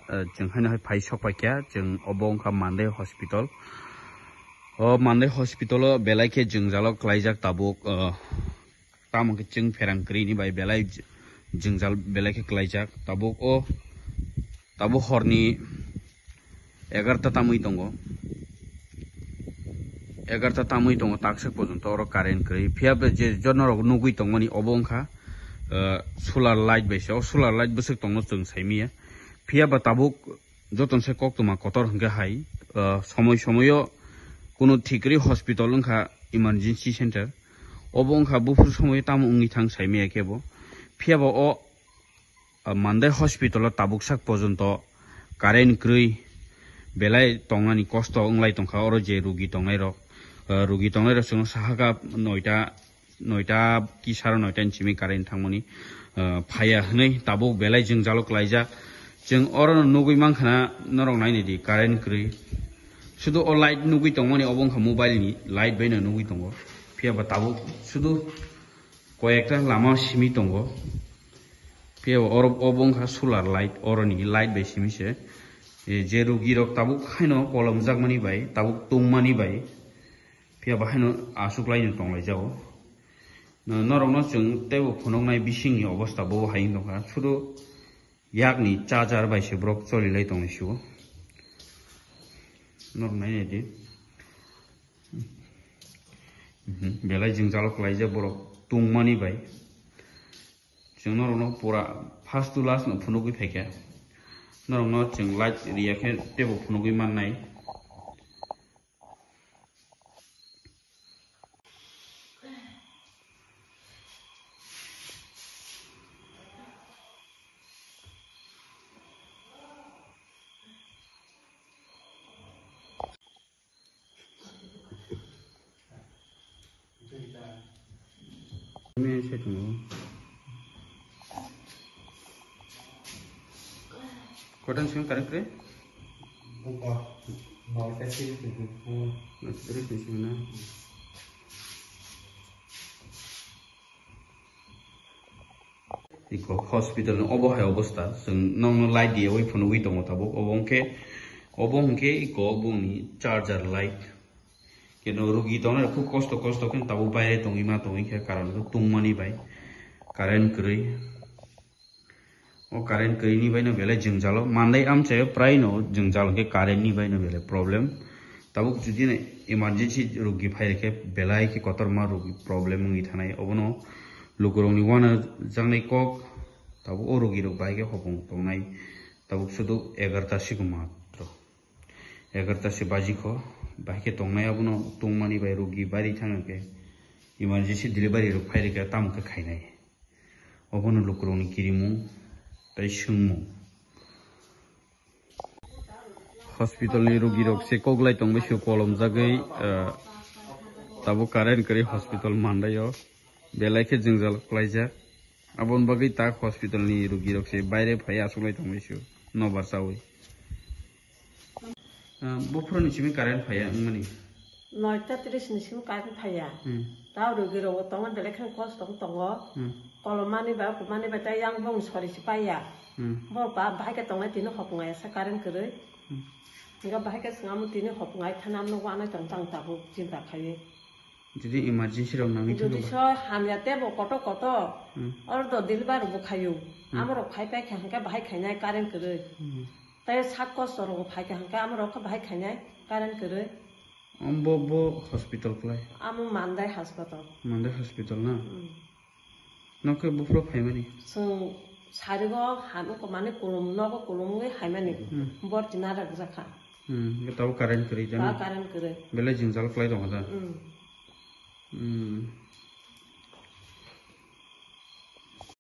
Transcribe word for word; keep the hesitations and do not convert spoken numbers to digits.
ah, chwng haino hai phai sok paikha, chwng obo wngkha Mandai Hospital. O Mandai Hospital o belai khe jwngjalo klaijak tabuk, ah, tamo khe chwng pherang kwrwini bai belai j-, jwngjal belai khe klaijak. Tabuk o, tabuk horni egarta tamwi tongo, egarta tamwi tongo, takswk porjonto oro current kwrwi. Phiya ba je jonorok nugwi tongmani obo wngkha, ah, solar light bai se. O solar light bwswk tongno chwng saimanya. Phiya ba tabuk jotono se koktwma kotor hwnkhe hai, ah, somoi somoio kunu thik kwrwi hospital wngkha emergency center. Obo wngkha buphuru somoio tamo wngwi thang saimanya khe bo. Phiya ba o, ah, Mandai hospital o tabuk sak porjonto current kwrwi belai tongnani kosto wnglai tongkha oro je rugi tongnairok. Ah, rugi tongnairok chwngno sahaka noita noita kisaro noita ni simi current thangmani, ah, phaiya hwnwi tabuk belai jwngjalo klaijak. Chwng oro no nugwi mankha na norok nainidi current kwrwi. Sudu o light nugwi tongmani obo wngkha mobile ni light bai no nugwi tongo. Phiya ba tabuk sudu koyekta lama simi tongo. Phiya ba oro obo wngkha solar light, oroni light bai simi se. E, je rugi rok tabuk haino kolomjakmani bai, tabuk tungmani bai. Phiya ba haino aswk lai no tonglaijao. No-, norokno chwng teibo phunuknai bisingni obostha bo hai wng tongkha. Sudu yakni charger bai se borok choli lai tonglaisio. Norok nai naidi. Mhm. Belai jwngjalo klaijak borok tungmani bai. Chwng norokno pura first to last no phunugwi phaikha. Norokno chwng light riya khe teibo phunugwi mannai. Kotan sing karak re? Buka. Noita tiris ni sing. Noita tiris ni sing na. Iko hospital ni obo hai obostha, chwng nokno light diyawi phunugwi tongo tabuk. Obo hwnkhe, obo hwnkhe iko bongni charger light. Keno rugi tongnai khub kosto kosto khe tabuk baire tongwi ma tongwi khe karon khe tungmani bai, current kwrwi. O current kwrwini baino belai jwngjalo. Mandai amchaio praino jwngjal hwnkhe currentni baino belai problem. Tabuk judino emergency rugi phai rwkhe belai khe kotorma rugi problem wngwi thanai. Obono lukurokni uanajaknai kok. Tabuk o rugirok bahai khe hopong tongnai. Tabuk sudu egarta siku matro. Egarta se bajikho. Bahai khe tongnai abono tongmani bai rugi bari thangkhe emergency delivery rok phai rwkhe tamo khe khainai. Obono lukurokni kirimung tei swngmung. Hospital ni rugirok se koklai tongbai se kolomjagwi, ah, tabuk current kwrwi hospital Mandai o belai khe jwngjal klaijak. Aboni bagwi tak hospital ni rugirok se baire phai achuklai tongbai se nobar chawi. Ah, buphuruni simi current phaiya wngmani? Noita tiris ni simi current phaiya. Hmm. Tao rugi rok tongo, belai kheno kosto wng tongo. Hmm. Kolomani bai, okomani bai, tei yang bong sori si paiya. Hmm. Bo ba, bahai khe tongnai tini hopung aisa current kwrwi. Hmm. Hinkhe bahai khe chwng amo tini hopung ai thana amo wanai tong tang tabuk chinta khaiwi. Jodi emergency rok nangwi Jodi thangkhe ba? So hamya tei bo kotor kotor. Hmm. Oro do delivery bo khaio. Hmm. Amorok phai pai kha hinkhe bahai khainai current kwrwi. Hmm. Tei sak kosto rok phai kha hinkhe amorok khe bahai khainai current kwrwi. Om bo, bo hospital klai? Amo Mandai hospital. Mandai hospital na? Hmm. Nokhe buphuru phaimani? Chwng sarigo hano mane kulum, nogo kulumwi haimani. Hmm. Bor tina rwjakha. Hmm, hwnkhe tabuk current kwrwi jani? Ba current kwrwi. Belai jwngjal khlai tongo da? Hmm. Hmm.